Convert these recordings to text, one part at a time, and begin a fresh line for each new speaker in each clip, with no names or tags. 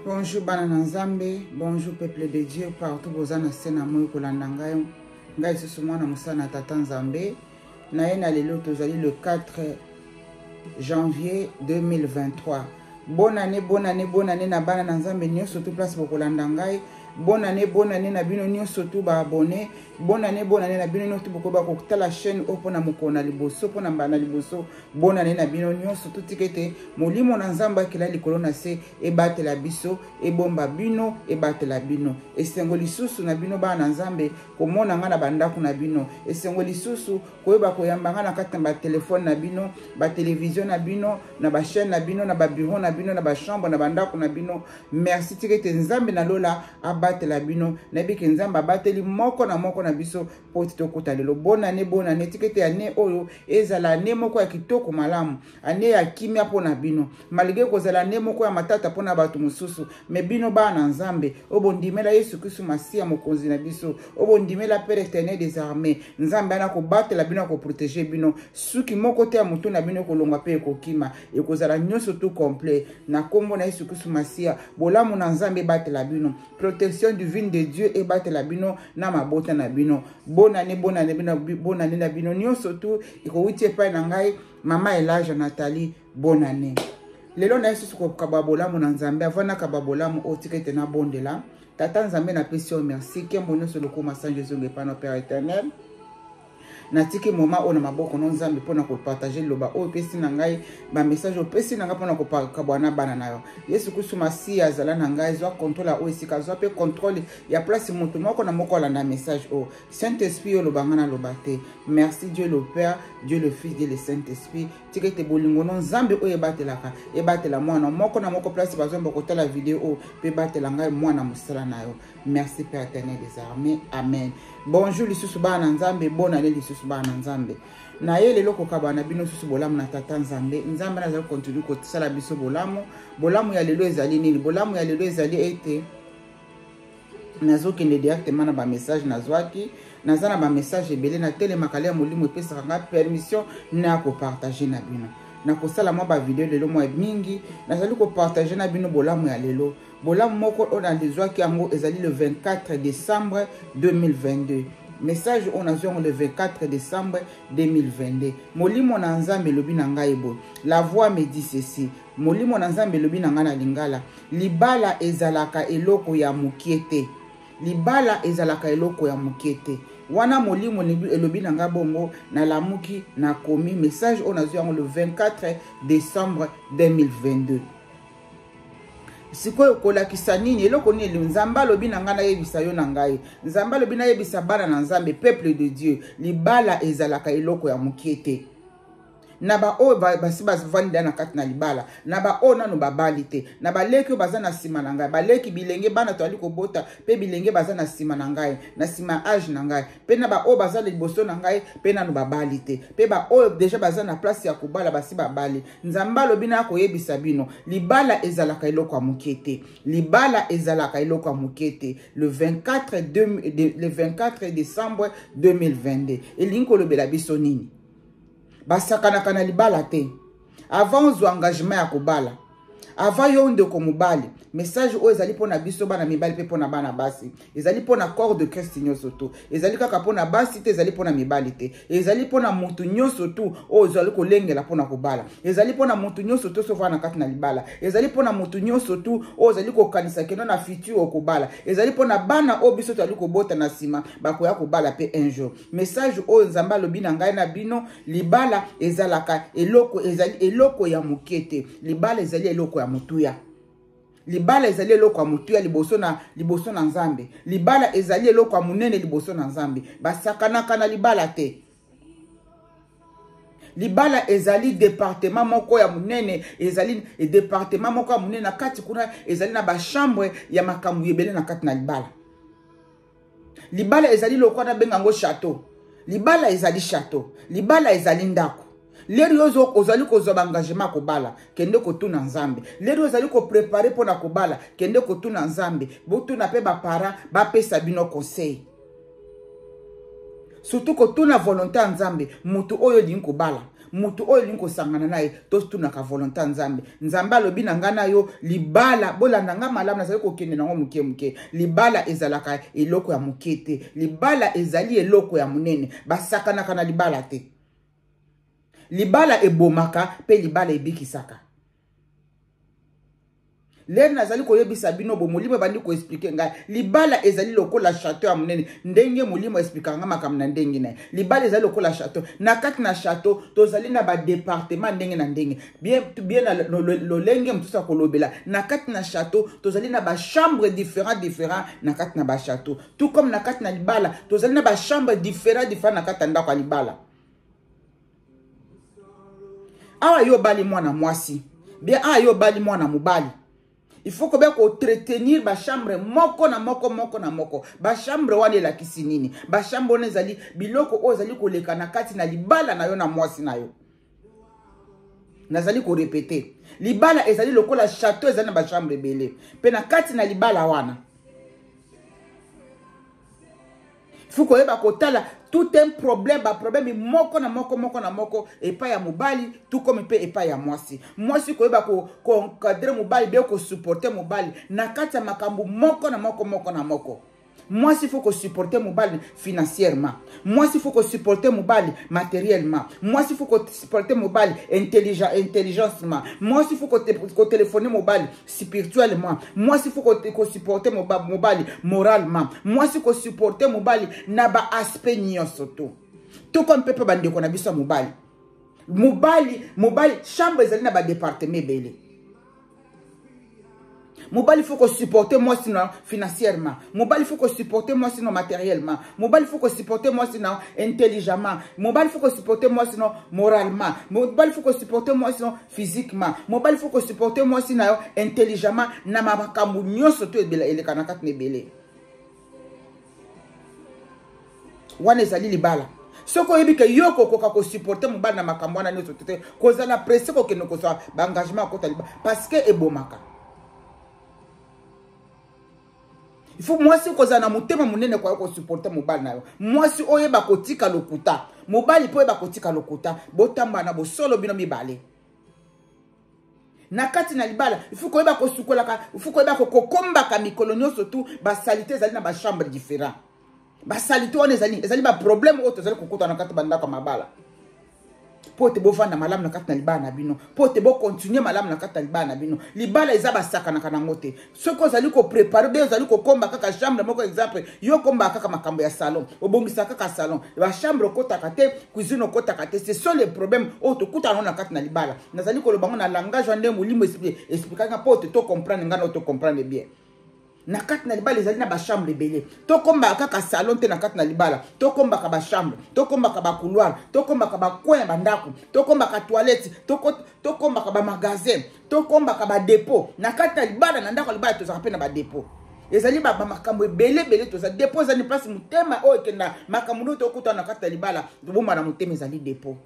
Bonjour bana na Nzambe, bonjour peuple de Dieu partout boza na se na moi kolanda ngai ngai lisusu mwana mosala na tata Nzambe na ye na lelo tozali le 4 janvier 2023. Bonne année, bonne année, bonne année na bana na Nzambe nyonso tout place bokolanda ngai. Bonne année, bonne année na bino nyonso tout ba abonné. Bonne année, bonne année na bino nyonso tout bokoba kotala chaîne oyo mpona mokolo na liboso mpona mbala na liboso. Bonne année na bino nyonso tout tika ete molimo na Nzambe akela likolo na se ebatela biso, ebomba bino, ebatela bino. Esengo lisusu na bino bana na Nzambe komona nga na bandako na bino. Esengo lisusu koyeba koyamba nga na kati na batelefone na bino, batelevizio na bino, na bachaîne na bino, na babiro na bino, na bachambre, na bandako na bino. Merci, tika ete Nzambe na lola abatela bino. Nayebi ke Nzambe abateli moko na moko na biso mpo ete tokota lelo. Bonne année, bonne année. Tika ete année oyo ezala année moko ya kitoko malamu, année ya kimia mpo na bino. Malgré kozala année moko ya matata mpo na bato mosusu, mais bino bana na Nzambe oyo bondimela Yesu Kristu Masiya mokonzi na biso, oyo bondimela Père éternel des armées, Nzambe ana kobatela bino, akoprotege bino. Suki moko te ya motu na bino ekolongwa mpe ekokima, ekozala nyonso tout complet na kombo na Yesu Kristu Masiya. Bolamu na Nzambe ebatela bino, protection divine de Dieu ebatela bino na mabota na bino. Bonne année, bonne année, bonne année na bino nyonso tout ekowuti epai na ngai Mama Elaja Nathalie. Bonne année. Lelo na yesu kokaba bolamu na Nzambe. Avant nakaba bolamu oyo, tika ete nabondela. Tata Nzambe, napesi yo merci, nkembo nyonso lokoma sanjo ezonga epai na Père éternel. Natiki moma oyo na maboko no Nzambe mpona kopartage liloba oyo opesi na ngai, bamessage opesi na ngai mpona kokabwa na bana na yo. Yesu Kristu Masiya azala na ngai, zwa contrôle ya oyo esika, zwa mpe contrôle ya place moto moko na moko alanda message oyo. Saint Esprit, yo loba, ngai naloba te. Merci Dieu le Père, Dieu le Fils, Dieu le Saint Esprit. Tika ete bolingo no Nzambe oyo ebatelaka ebatela mwana moko na moko place bazomba kotala video oyo, mpe ebatela ngai mwana mosala na yo. Merci Père éternel des armées, amen. Bonjour lisusu bana na Nzambe, bonne année lisusu bana na Nzambe. Na ye lelo kokaba na bino susu bolamu na tata Nzambe. Nzambe nazali continue kosala biso bolamu. Bolamu ya lelo ezali nini? Bolamu ya lelo ezali ete nazokende directement na bamessage nazwaki. Naza na bamessage ebele, natelemaka ya molimo epesaka nga permission na kopartage na bino. Nakosala mwa bavideo lelo mwa mingi, nazali kopartage na bino bolamu ya lelo. Bolamu moko oyo nazwaki yango ezali le 24 décembre 2022. Message oyo nazwi yango le 24 décembre 2022. Molimo na Nzambe elobi na ngai boye: la voix me dit ceci. Molimo na Nzambe elobi na ngai na lingala: libala ezalaka eloko ya mokie te, libala ezalaka eloko ya mokie te. Wana molimo elobi na ngai bongo, nalamuki, nakomi message oyo nazwi yango le 24 décembre 2022. Sikoyo kolakisa nini? Eloko nini Nzambe alobi na ngai nayebisa yo na ngai? Nzambe alobi nayebisa bana na Nzambe, peuple de Dieu, libala ezalaka eloko ya mokie te. Na baoyo basi bavandi na kati na libala, na baoyo nano babali te, na baleki oyo baza na nsima na ngai, baleki bilenge, bana toyali kobota mpe bilenge baza na nsima na ngai, na nsima ya age na ngai, mpe na baoyo baza liboso na ngai mpe nano babali te, mpe baoyo deja baza na place ya kobala, basi babali, Nzambe alobi na koyebisa bino: libala ezalaka eloko ya moke te, libala ezalaka eloko ya moke te. Le 24, le 24 décembre 2022 elingi kolobela biso nini? Basakanaka na libala te. Avant ozwa engagement ya kobala, avant yo ndeko mobali, message oyo ezali mpona biso bana mibali mpe mpona bana basi, ezali mpona corps de Christ nyonso tu. Ezali kaka mpona basi te, ezali mpona mibali te, ezali mpona motu nyonso tu oyo ozali kolengela mpona kobala, ezali mpona motu nyonso tu osovaa na kati na libala, ezali mpona motu nyonso tu oyo ozali kokanisa keno na futur okobala, ezali mpona bana oyo biso tozali kobota na nsima bakoya kobala mpe un jour. Message oyo Nzambe alobi na ngai na bino: libala ezalaka eloko, ezali eloko ya moke te. Libala ezali eloko ya motuya, libala ezali eloko ya motuya liboso na Nzambe. Libala ezali eloko ya monene liboso na Nzambe. Basakanaka na libala te. Libala ezali département moko ya monene, ezali département moko ya monene. Na kati kuna ezali na bachambre ya makambo ebele na kati na libala. Libala ezali lokola, nabenga yango château. Libala ezali château, libala ezali ndako. Lelo yo ozali kozwa baengagement ya kobala, kende kotuna Nzambe. Lelo ozali koprépare mpona kobala, kende kotuna Nzambe. Botuna mpe baparent, bapesa bino conseil, surtout kotuna volonté ya Nzambe. Motu oyo olingi kobala, Moto oyo olingi kosangana na ye, totunaka volonté ya Nzambe. Nzambe alobi na ngai na yo, libala, bolanda ngai malamu, nazali kokende nango moke moke. Libala ezalaka eloko ya moke te, libala ezali eloko ya monene. Basakanaka na libala te. Libala ebomaka mpe libala ebikisaka. Lere nazali koyebisa bino bo molimo ebandi koexplike ngai, libala ezali lokola chateau ya monene. Ndenge molimo explikaka ngai makambo na ndenge na ye, libala ezali lokola chateau. Na kati na chateau tozali na badepartement ndenge na ndenge, bien, bien na lolenge mosusu ya kolobela. Na kati na chateau tozali na bachambre différent différent na kati na bachateau, tout comme na kati na libala tozali na bachambre différent différent na kati ya ndako ya libala. Awa yo obali mwana mwasi, bien awa yo obali mwana mobali, il faut kobe koentretenir bachambre moko na moko, moko na moko. Bachambre wana elakisi nini? Bachambre wana ezali biloko oyo ezali koleka na kati na libala na yo na mwasi na yo. Nazali korepete, libala ezali lokola chateau, ezali na bachambre ebele. Mpe na kati na libala wana, faut koyeba kotala tout un problème, baproblème moko na moko, moko na moko, epai ya mobali tout comme mpe epai ya mwasi. Mwasi koyeba koencadre mobali, be kosupporte mobali na kati ya makambo moko na moko, moko na moko. Mwasi faut kosupporte mobali financièrement, mwasi faut kosupporte mobali matériellement, mwasi faut kosupporte mobali intelligencement, mwasi faut kotelefone mobali spirituellement, mwasi faut kosupporte mobali moralement, mwasi kosupporte mobali na baaspect nyonso. To toko mpe mpe bandeko na biso ya mobali, mobali, chambre ezali na badepartement ebele. Mobali faut kosupporter mwasi na financièrement, mobali faut kosupporter mwasi na matériellement, mobali faut kosupporter mwasi na intelligemment, mobali faut kosupporter mwasi na moralement, mobali faut kosupporter mwasi na physiquement, mobali faut kosupporter mwasi na yo intelligemment na makambo nyonso to eleka na kati na ebele wana. Ezali libala. Soki oyebi ke yo kokoka kosupporte mobali na makambo wana nyonso te, kozala presse kokende kozwa baengagement akota libala, parce que ebomaka. Il faut mwasi kozala na motema monene koya kosupporte mobali na yo. Mwasi, oyeba kotika lokuta. Mobali mpo oyeba kotika lokuta. Botamba na bosolo bino mibale na kati na libala. Il faut koyeba kosukolaka, il faut koyeba kokombaka mikolo nyonso tu. Basalite ezali na bachambre différent. Basalite wana ezali baproblème oyo tozali kokutana na kati bandako ya mabala. Mpo ete bovanda malamu na kati na libala na bino, mpo ete bokontinue malamu na kati na libala na bino. Libala eza basakanaka nango te. Soki ozali koprépare be, ozali kokomba kaka chambre moko, exemple, yo okombaka kaka makambo ya salon, obongisaka kaka salon, bachambre okotaka te, cuisine okotaka te. Ce sont les problèmes oyo tokutana ngo na kati na libala. Nazali koloba ngo na langage wana nde molimo explikaka mpo ete tocomprendre ngai na oyo, tocomprendre bien. Na kati na libala ezali na bachambre ebele. Tokombaka kaka salon te na kati na libala. Tokombaka bachambre, tokombaka bacouloir, tokombaka bacoin ya bandako, tokombaka toilette, tokombaka bamagasin, tokombaka badépôt na kati na libala. Na ndako ya libala tozalaka mpe na badépôt. Ezali bamakambo ebele ebele. Toza dépôt, ezali place motema oyo ekenda. Makambo nde tokutana na kati na libala, tobomba na motema, ezali dépôt.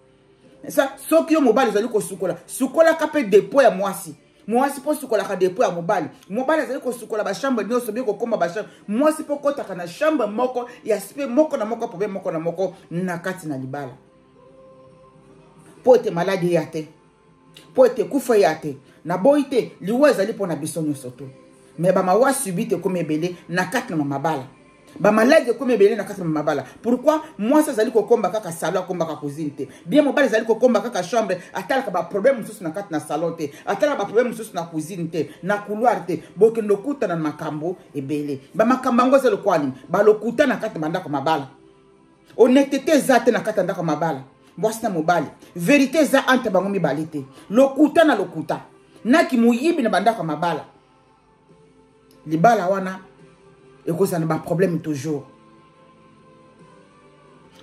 Sa soki yo mobali ozali kosukola, sukolaka mpe dépôt ya mwasi. Mwasi mpo osukolaka dépôt ya mobali. Mobali azali kosukola bachambre nyonso, bie kokóma bachambre. Mwasi mpo okɔtaka na chambre moko ya aspect moko na moko, problème moko na moko na kati na libala, mpo ete maladi eya te, mpo ete kufa eya te. Naboyi te, liwa ezali mpo na biso nyonso to, mais bamawa subite ekomi ebele na kati na mabala, bamaladi ekomi ebele na kati na mabala. Pourquoi? Mwasi azali kokomba kaka salon, akombaka cuisine te. Bien, mobali azali kokomba kaka chambre, atalaka baproblème mosusu na kati na salon te, atalaka baproblème mosusu na cuisine te, na couloir te. Bokende okutana na makambo ebele. Bamakambo yango eza lokola nini? Balokuta na kati na bandako mabala, honnêteté eza te na kati ya ndako mabala. Mwasi na mobali, vérité eza entre bango mibale te. Lokuta na lokuta naki moyibi na bandako ya mabala. Libala wana ekozala na baproblème toujours.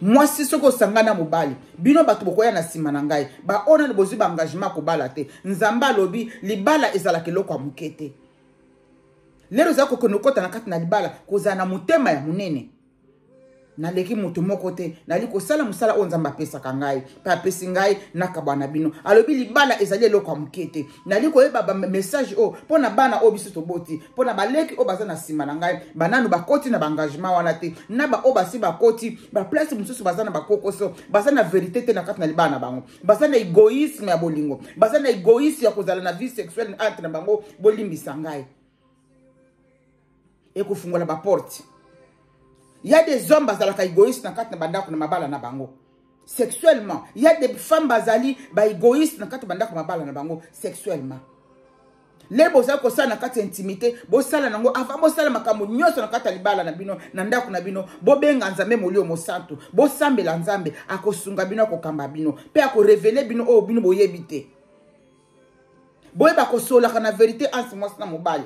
Mwasi, soki osanga na mobali, bino bato bokoya na nsima na ngai, baoyo nani bozwi baengagement kobala te, Nzambe alobi libala ezalaka eloko ya moke te. Lelo ozala kokende okɔta na kati na libala, kozala na motema ya monene. Naleki moto moko te, nali kosala mosala oyo Nzambe apesaka ngai mpe apesi ngai nakabwa na bino. Alobi libala ezali eloko ya moke te. Nali koyeba bamessage oyo mpo na bana oyo biso toboti, mpo na baleki oyo baza na nsima na ngai, bananu bakoti na baengagement wana te, na baoyo basi bakoti baplace mosusu, baza na bakokoso, baza na verité te na kati na libala na bango, baza na egoïsme ya bolingo, baza na egoïsme ya kozala na vie sexuelle entre na bango. Bolimbisa ngai, ekofungola baporte ya des hommes bazalaka égoïste na kati na bandako na mabala na bango sexuellement. Ya des femmes bazali baégoïste na kati ya bandako mabala na bango sexuellement. Le bozali kosala na kati ya intimité, bosala nango avant bosala makambo nyonso na kati ya libala na bino, na ndako na bino. Bobenga Nzambe Molio Mosantu, bosambela Nzambe, akosunga bino, akokamba bino mpe akorévéler bino oyo bino boyebi te. Boyeba kosolaka na vérité ansi mwasi na mobali.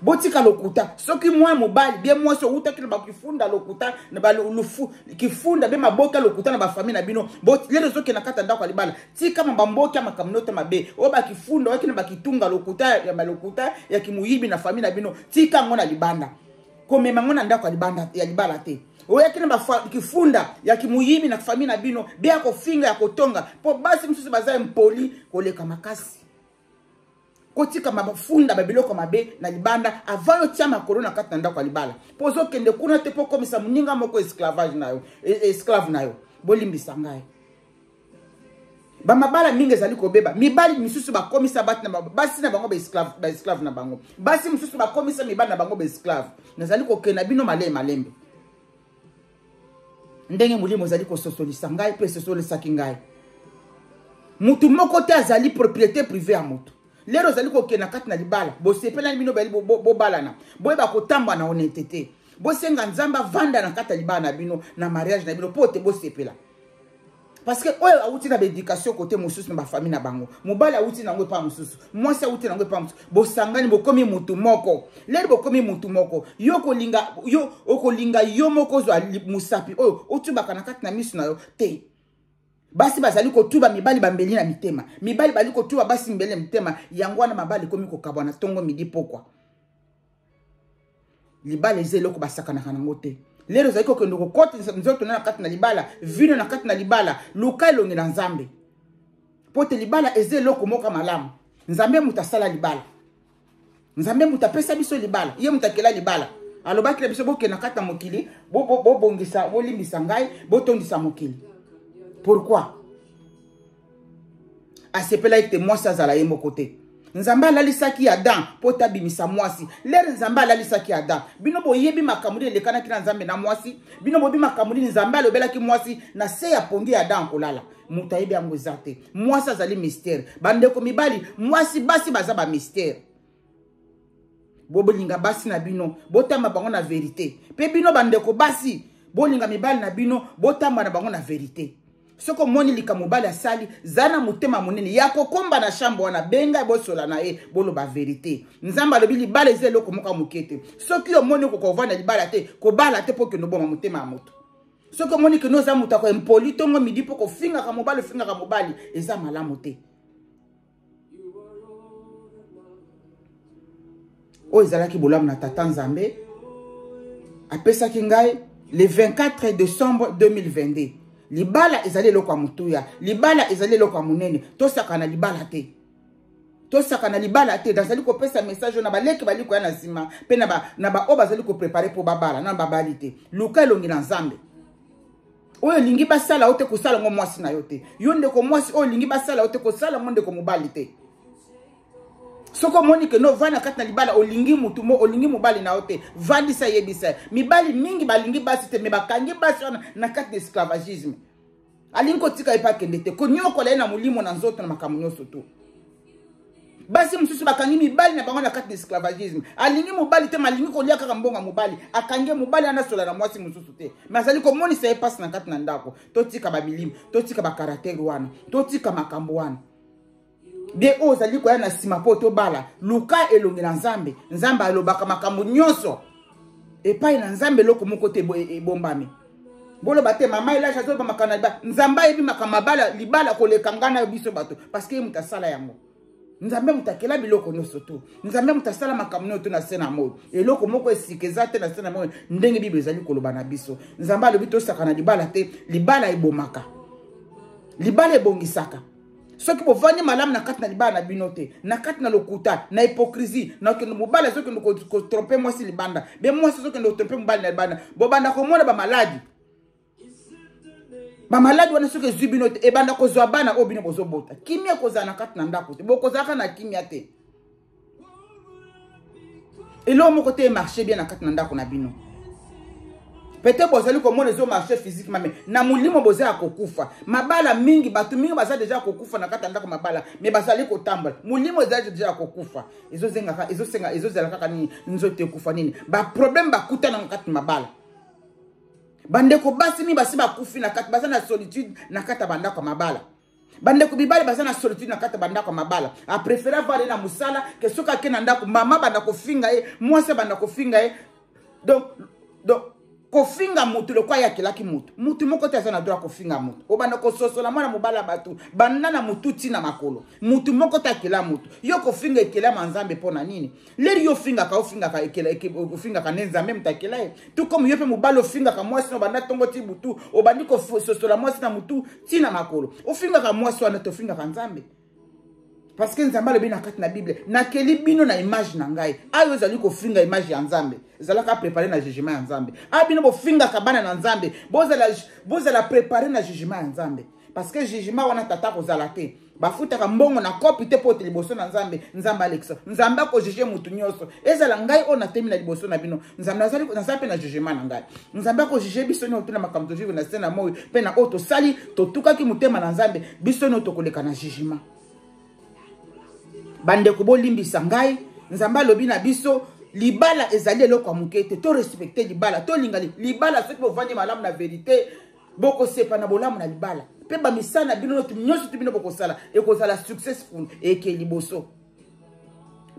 Botika lokuta. Soki mwa mobali bien mwasi owutaki na bakifunda lokuta, na balufu kifunda be maboka lokuta na bafamille na bino, lelo ozokende na kati ya ndako ya libala, tika ma bamboki ya makambo note mabe oyo bakifunda oyaki na bakitunga lokuta ya balokuta ya kimuyibi na famille na bino, tika yango na libanda, komema yango na ndako ya libanda ya libala te. Oyaki na kifunda ya kimuyibi na famille na bino, be ya kofinga, ya kotonga, mpo basi mosusu baza impoli koleka makasi. Kotika mafunda babiloko mabe na libanda avant yotia makolo na kati na ndako ya libala, mpo ozokende kuna te mpo okomisa moninga moko esclavage na yo, esclave na yo. Bolimbisa ngai, bamabala mingi ezali kobeba. Mibali misusu bakomisa basi na bango baesclave na bango, basi mosusu bakomisa mibali na bango baesclave. Nazali kokenda bino malembe malembe ndenge molimo ezali kososolisa ngai mpe esosolisaki ngai. Mutu moko te azali propriété privée ya motu. Lelo ozali kokende na kati na libala, bosepelani bino, bali bobalana, boyeba kotamba na honnêteté, bosenga Nzambe avanda na kati ya libala na bino, na mariage na bino, mpo te bosepela. Parce que oyo awuti na baéducation kote mosusu na bafamille na bango, mobali awuti nango epa mosusu, mwasi awuti nango epa mosusu, bosangani, bokomi mutu moko. Lelo bokomi mutu moko, yo kolinga yo okolinga yo moko ozwa mosapi oyo otubaka na kati na miso na yo te. Basi bazali kotuba mibali bambeli na mitema, mibali bazali kotuba basi mbeli na mitema. Yango wana mabali ekomi kokabwana ntongo, midi, pokwa. Libala eza eloko basakanaka nango te. Lelo ozali kokende kokota nzoto na kati na libala, vino na kati na libala, luka elongi na Nzambe, mpo te libala eza eloko moko malamu. Nzambe moto asala libala, Nzambe moto apesa biso libala, ye moto akela libala. Alobaki na biso: bokende na kati na mokili, bobongisa, bolimbisa ngai, botondisa mokili. Pourquoi asepelaki te mwasi azala ye moko te? Nzambe alalisaki Adam mpo te abimisa mwasi. Lere Nzambe alalisaki Adam, bino boyebi makambo nini elekanaki na Nzambe na mwasi? Bino boyebi makambo nini Nzambe alobelaki mwasi na se ya pongi ya Adam kolala? Moto ayebi yango eza te. Mwasi azali mystère, bandeko mibali. Mwasi, basi baza bamystère. Bobolinga basi na bino, botamba bango na vérité. Mpe bino bandeko basi, bolinga mibali na bino, botamba na bango na vérité. Soki omoni likambo mobali asali, za na motema monene ya kokomba na chambre wana, benga, bosola na ye, boloba vérité. Nzambe alobi libala eza eloko moko ya moke te. Soki omoni okoka kovanda libala te, kobala te, mpo okende oboma motema ya moto. Soki omoni kende oza moto ako impoli ntongo, midi, mpo kofingaka mobali, ofingaka mobali, eza malamu te. Oyo ezalaki bolamu na Tata Nzambe apesaki ngai le 24 décembre 2022. Libala ezali eloko ya motuya, libala ezali eloko ya monene. Tosaka na libala te, tosaka na libala te. Nazali kopesa message oyo na baleki bali koya na nsima mpe na baoyo bazali koprépare mpo babala na babali te. Luka elongi na Nzambe. Oyo olingi basala yo te, kosala yango mwasi na yo te. Yo ndeko mwasi, oyo olingi basala yo te, kosala yango ndeko mobali te. Soki omoni ke no ovandi na kati na libala, olingi mutu mo olingi mobali na yo te, vandisa, yebisa ye. Mibali mingi balingi basi te, me bakangi basi wana na kati na esclavagisme. Alingi kotika ye mpe akende te, konyokola ye na molimo, na nzoto, na makambo nyonso to. Basi mosusu bakangi mibali na bango na kati na esclavagisme. Alingi mobali te, malingi kolia kaka mbongo ya mobali. Akangi mobali wana, asola na mwasi mosusu te, me azali komonisa ye mpasi na kati na ndako. Totika bamilimo, totika bacaractère wana, totika makambo wana de oyo ozali koya na nsima mpo tobala. Luka elongi na Nzambe. Nzambe alobaka makambo nyonso epai na Nzambe, eloko moko te ebombami. Boloba te mama Elage azoloba makambo na libala. Nzambe ayebi makambo mabala libala koleka ngai na yo, biso bato, parce que ye moto asala yango. Nzambe moto akela biloko nyonso to Nzambe moto asala makambo nyonso to na se na moi. Eloko moko esika eza te na se na moi, ndenge Bible ezali koloba na biso. Nzambe alobi tosaka na libala te. Libala ebomaka, libala ebongisaka. Soki bovandi malamu na kati na libala na bino te, na kati na lokuta, na hypocrisie, na okende mobali azokende kotrompe mwasi libanda, be mwasi azokende kotrompe mobali na libanda, bobanda komona bamaladi. Bamaladi wana soki ezwi bino te, ebanda kozwa bana oyo bino bozobota. Kimia ekozala na kati na ndako te, bokozalaka na kimia te. Eloko moko te emarche bien na kati na ndako na bino. Peut-être bozali komona ezomarche physiquement, mais na molimo boza ya kokufa. Mabala mingi, bato mingi baza deja kokufa na kati ya ndako mabala, mais bazali kotambola. Molimo ezali deja ya kokufa, ezozengaka, ezosenga, ezozela kaka nini? Nzoto ekufa nini? Baproblème bakutana na kati mabala. Bandeko basi mingi basi bakufi na kati, baza na solitude na kati ya bandako ya mabala. Bandeko mibali baza na solitude na kati ya bandako ya mabala. Aprefere avale na mosala ke soki ake na ndako, mama banda kofinga ye, mwasi banda kofinga ye. Donc kofinga motu lokwa ye akelaki motu. Motu moko te aza na droit kofinga motu. Obanda kososola mwana mobali ya bato banda na motu ti na makolo. Motu moko te akela motu. Yo kofinga ekelama Nzambe mpo na nini? Leri yo ofingaka, ofingaka ekela, ofingaka nde Nzambe moto akela ye. Tout comme yo mpe mobali ofingaka mwasi na obanda ntongo ti butu, obandi kososola mwasi na motu ti na makolo. Ofingaka mwasi wana te, ofingaka Nzambe. Parce que Nzambe alobi na kati na Bible, nakeli bino na image na ngai. Ayo ezali kofinga image ya Nzambe, ezalaka préparé na jugement ya Nzambe. Ayo bino bofingaka bana na Nzambe, bozala préparé na jugement ya Nzambe. Parce que jugement wana tata kozala te. Bafutaka mbongo na kopi te po te liboso na Nzambe. Nzambe alekisa, Nzambe akojuge motu nyonso. Ezala ngai oyo natemi na liboso na bino, Nzambe naza mpe na jugement na ngai. Nzambe akojuge biso nyonso na makambo tovivre na se na moi, mpe na oyo tosali, totukaki motema na Nzambe. Biso nyonso tokoleka na jugement. Bandeko, bolimbisa ngai. Nzambe alobi na biso libala ezali eloko ya moke te. Torespecte libala, tolinga libala. Soki bovandi malamu na verité, bokosepa na bolamu na libala, mpe bamisala na bino nyonso ti bino bokosala ekozala successful, eke liboso.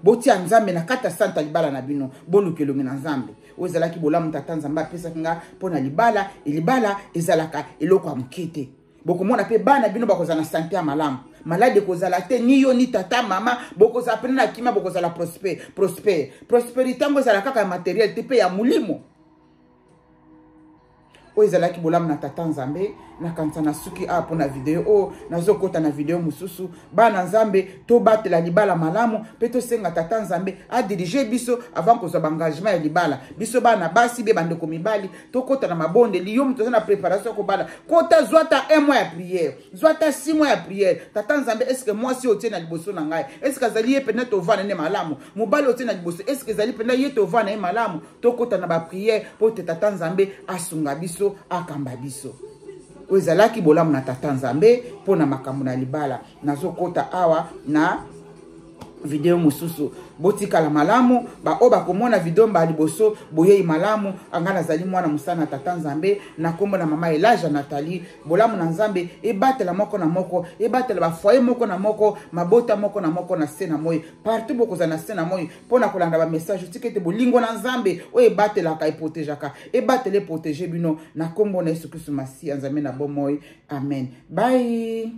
Botia Nzambe na kati ya santa libala na bino, boluka elongi na Nzambe. Oyo ezalaki bolamu tata Nzambe apesaki nga mpo na libala. Libala ezalaka eloko ya moke te. Bokomona mpe bana bino bakozala na sante ya malamu, maladi ekozala te, ni yo ni tata mama bokozala pene na kimia, bokozala prospère. Prospère, prospérité yango ezala kaka ya materiel te, mpe ya molimo. Oyo ezalaki bolamu na tata Nzambe. Nakanisa na suki awa mpo na video oyo, nazokota na video mosusu. Bana Nzambe, tobatela libala malamu mpe tosenga tata Nzambe adirige biso avant kozwa baengagement ya libala. Biso bana basi be bandeko mibali, tokota na mabondeli. Yo moto oza na préparation ya kobala, kota, zwa ata 1 mois ya prière, zwa ata 6 mois ya prière. Tata Nzambe, estce mwasi oyo otie na liboso na ngai, estce azali ye mpenza tovanda nde malamu? Mobali otie na liboso, estce ezali mpenza ye tovanda ye malamu? Tokota na bapriere mpo te tata Nzambe asunga biso, akamba biso. Oyo ezalaki bolamu na tata Nzambe mpo na makambo na libala. Nazokota awa na video mosusu. Botikala malamu. Baoyo bakomona video mbala liboso, boyei malamu. Anga nazali mwana mosala na tata Nzambe na nkombo na mama Elaja Nathalie. Bolamu na Nzambe ebatela moko na moko, ebatela bafoye moko na moko, mabota moko na moko na se na moi, partout bokozala na se na moi mpo na kolanda bamessage. Tika ete bolingo na Nzambe oyo ebatelaka, eprotegeaka, ebatela, eprotege bino na nkombo na Yesu Kristu Masiya, Nzambe na bomoi. Amen. Bye.